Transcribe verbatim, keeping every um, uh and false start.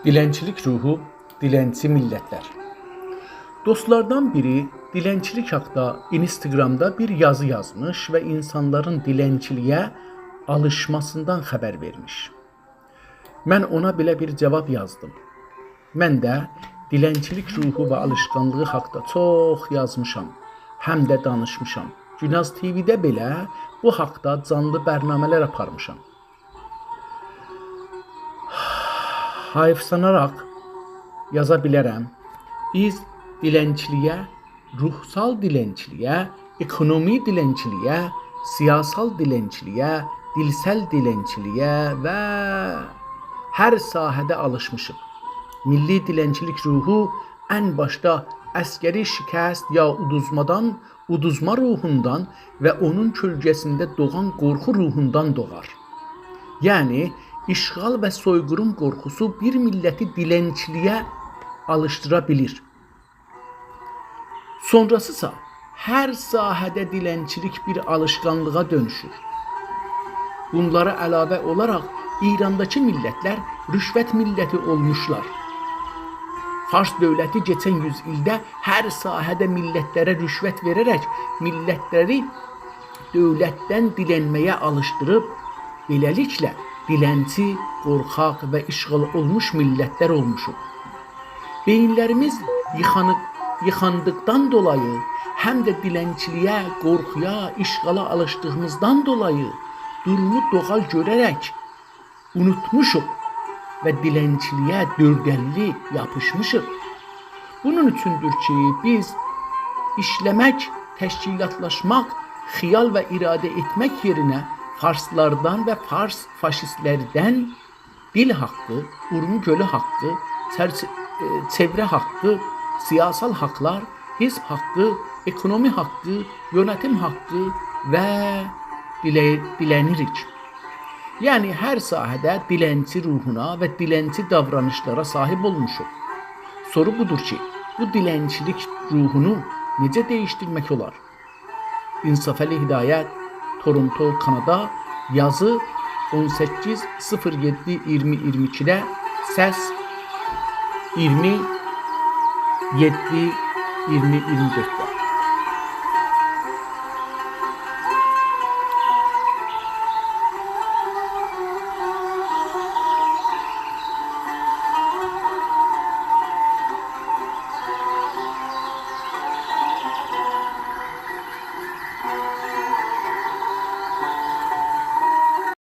دیلنچیلیک روحو، دیلنچی میللتلر. دوستلاردان بیری دیلنچیلیک حاقدا اینستاگرامدا بیر یازی یازمیش و اینسانلارین دیلنچیلییه آلیشماسیندان خبر وئرمیش. من اونا بئله بیر جاواب یازدیم. من ده دیلنچیلیک روحو و آلیشقانلیغی حاقدا چوخ یازمیشام، هم ده دانیشمیشام. گوناز تی‌وی‌ده بئله بو حاقدا جانلی برنامه‌لر آپارمیشام. حاییفسیناراق یازا بیلرم: بیز دیلنچیلییه، روحسال دیلنچیلییه، اکونومی دیلنچیلییه، سیاسال دیلنچیلییه، دیلسل دیلنچیلییه و هر ساحه‌ده آلیشمیشیق. میللی دیلنچیلیک روحو ان باشدا عسکری شکست یا اودوزمادان، اودوزما روحوندان و اونون کؤلگه‌سینده دوغان قورخو روحوندان دوغار. یعنی، اشغال و سوی‌قیریم قورخوسو بیر میللتی دیلنچیلییه آلیشدیرا بیلیر. سونراسی‌سا هر ساحه‌ده دیلنچیلیک بیر آلیشقانلیغا دؤنوشور. بونلارا علاوه اولاراق ایرانداکی میللتلر رشوت میللتی اولموشلار. فارس دؤولتی کئچن یوز ایلده هر ساحه‌ده میللتلره رشوت وئره‌رک میللتلری دؤولتدن دیلنمه‌یه آلیشدیریب، بئله‌لیکله دیلنچی، قورخاق و اشغال اولموش میللتلر اولموشوق. بئیینلریمیز ییخانی-، ییخاندیقدان دولایی، هم ده دیلنچیلییه، قورخویا، اشغالا آلیشدیغیمیزدان دولایی دورومو دوغال گؤره‌رک اونوتموشوق و دیلنچیلییه دؤردللی یاپیشمیشیق. بونون اوچوندور کی، بیز ایشله‌مک، تشکیلاتلاشماق، خیال و اراده ائتمک یئرینه فارسلاردان و فارس فاشیستلردن دیل حاقی، اورمو گؤلو حاقی، چرچ-، ائ، چئوره حاقی، سیاسال حاقلار، حزب حاقی، اکونومی حاقی، یؤنتیم حاقی و دیله-، دیله‌نیریک. یعنی، هر ساحه‌ده دیلنچی روحونا و دیلنچی داورانیشلارا صاحیب اولموشوق. سورو بودور کی، بو دیلنچیلیک روحونو نئجه دییشدیرمک اولار؟ انصافعلی هدایت، تورونتو، کانادا، یازی اون سککیز صفر یئددی اییرمی اییرمی ایکیده، سس اییرمی یئددی اییرمی اییرمی دؤردده.